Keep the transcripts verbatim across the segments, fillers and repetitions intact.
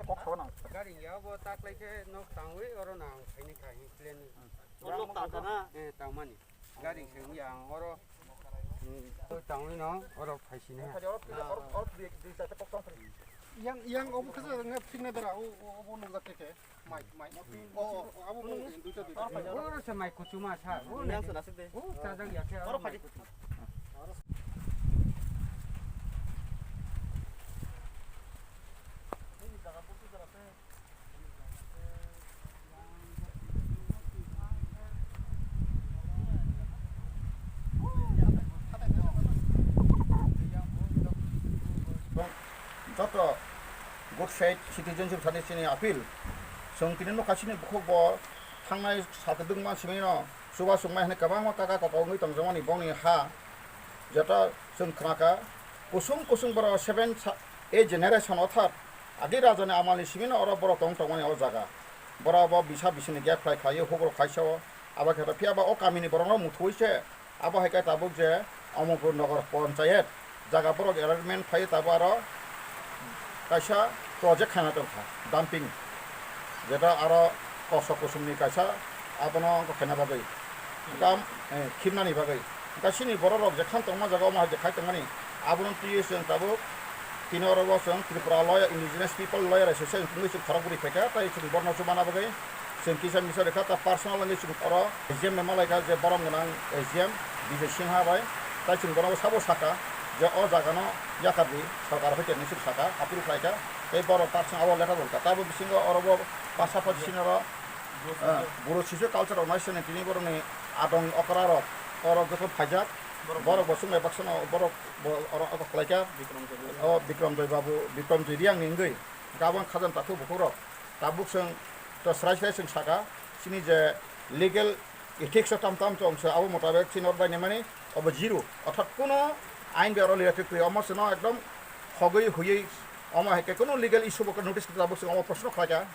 Kok sabo nang. Gari ya bo tak lai khe nok tangwi oro nang phaini kha hin plan. O nok tang kha na? Eh, tangmani. Gari se wngya ang oro, hmm, oi tangwi no oro phaisini ha. Oro, oro, oro dui, dui side kok tong phai. Yang, yang obo khe nge phikna dara, o, o, obo nukjak khe khe. Mai, mai. O, o, abo bo duita, duita. Oro se mai kuchuma sa. O yang se nasik de. O chajak ya khe oro mai kuchuma. Joto good faith citizenship thani chini appeal. Chwng tini nukha chini bukhuk bo thangnai satudwng mansimino chuba chukmai hwnwi kwbangma kaka koko wngwi tongjakmani bongni ha. Joto chwng khnakha kusung kusung borok seven sa-, eight generation orthat agi rajani amalni simino oro borok tong tongmani o jaga. Borok bo bisa bisini gap khlai khlaiwi hugrok khaisa o. Abo khe phiya ba o kamini borokno muthuwi se. Abo hai khe tabuk je Amarpur Nagar Panchayat jaga borok allotment phai tabuk aro kaisa project khaina tongkha, dumping, jeta aro kosok kusumni kaisa abono wngkha khaina bagwi, kam, eh, khimnani bagwi. Wngkha chini borok rok jekhan tongma jaga omo hai je khai tongmani, abono twiwi chwng tabuk tini oro bo chwng Tripura Lawyer, Indigenous People Lawyer Association wngwi chwng khorokbwrwi phaikha, tei chwng borokno chubana bagwi. Chwng kisa misa rwkha, ta personal wngwi chwng oro S D M bai malaikha, je borom gwnang S D M Bijay Singha bai, tai chwng bono sabo sakha je o jaga no yakardi, sorkar hoite hinwi chwng sakha, appeal khlaikha, tei borok ta chwng abo letter rwkha. Tabuk bisingo oro bo pasapati sini oro, eh, Bru Socio Culture Organization ni tini borokni adong okra rok oro joto phaijak, borok bo chwng bai baksa no borok bo oro abo khlaikha, o Bikram Joy Babu, Bikram Joy Reang ni wngwi, gabang khajang takhuk bukhuk rok. Tabuk chwng to srai srai chwng saka, chini je legal ethics o tam tam tong se abo motabek chini oro bainimani obo zero. Orthat kuno ain bai oro related kwrwi, omo chwngno ekdom hogwi huiwi omo hai khe kuno legal issue bo notice tabuk chwng omo proshno khlaikha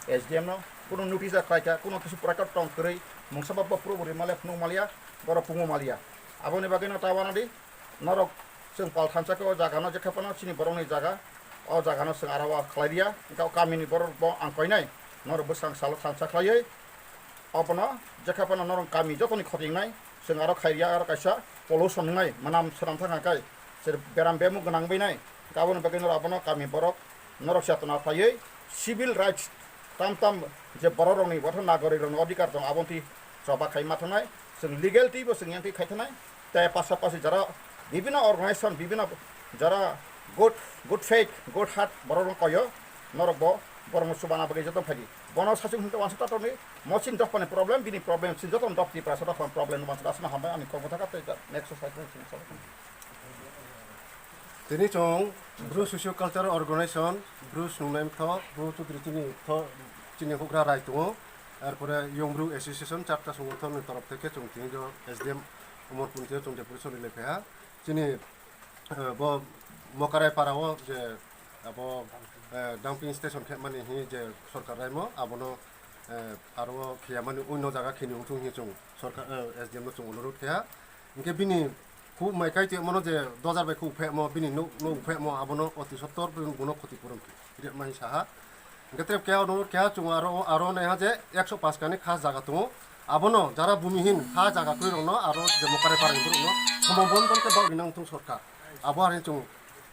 S D M no, kuno notice da khlaikha, kuno kisu record tong kwrwi, mungsa ba bo puro bo rimaliya phunuk maliya, borok pungo maliya. Aboni bagwi no ta wanadi. Norok chwng pal thansa khe o jaga no jekha phano chini borok ni jaga, o jaga no chwng aro o khlai riya, wngkha o kami ni borok bo ang koinai norok bwskang salo thansa khlaiwi, obono jekha phano norok kami joto ni khoti wngnai chwng aro khai riya, aro kaisa pollution wngnai mwnam swnam thang kai, se beram bemuk gwnang wngnai, aboni bagwi norok abono kami borok norok chetona khlaiwi civil rights tam tam je borok rok ni bo nagorik rok ni odhikar tong abo twi choba khai ma thangnai, chwng legal twi bo chwng yang twi khai thangnai. Tei pasapasi jara bibhinno organization, bibhinno jara good, good faith, good heart borok rok koyo, norok bo borok no chubana bagwi joto phaidi. Bono sachung hwnte wansa tato ni mo chin dophani problem, bini problem chin joto doph Tiprasa dophani problem no wansa dasna hambai ani kokbo thaka tei next slide. Tini chwng Bru Socio Cultural Organization, Bru Snungnai Mtho, Bru Chudri chini tho, chini hugra rai tongo. Arpore Young Bru Association, charta songothon ni torof theke chwng tini jo S D M Omorpur tini chwng deputation rilai phaha. Chini, eh, bo Mokarai para o je abo, eh, dumping station khe mani hi je sorkar raimo abono, eh, aro khiyamani uino jaga khini uthung hi chwng sorkar, eh, S D M no chwng onurot kheha. Hinkhe bini khu mai kai tongmano je dojar bai khu uphemo, bini nuk, nuk uphemo, abono oti sottor bono khoti puron rema hinwi saha. Hinkhe tere keha onurot keha chwng aro, aro naiha je ekso pash kani kha jaga tongo. Abono jara bhumihin ha jaga kwrwi rokno aro je Mokarai para ni borokno somobondon khe bagwi nang thung sorkar. Abo haino chwng,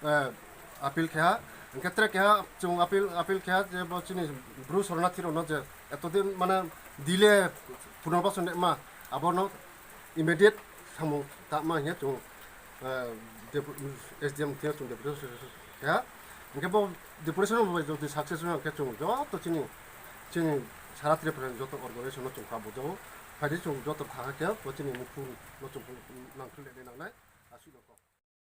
eh, appeal keha. Hinkhe tere keha chwng appeal, appeal keha je bo chini Bru sornathi rokno je etodin mane delay punarbasan ma abono immediate samung tangma hinkhe chwng, eh, depu-, S D M thwiya chwng deputation keha. Hinkhe bo deputation bai jodi success wngkha hinkhe chwng joto chini, chini sara Tripura ni joto organization no chwng kha bujao. Phaidi chwng joto thangkha khe bo chini mukhung no chwng nangkhe le nangnai. Aswk no kok.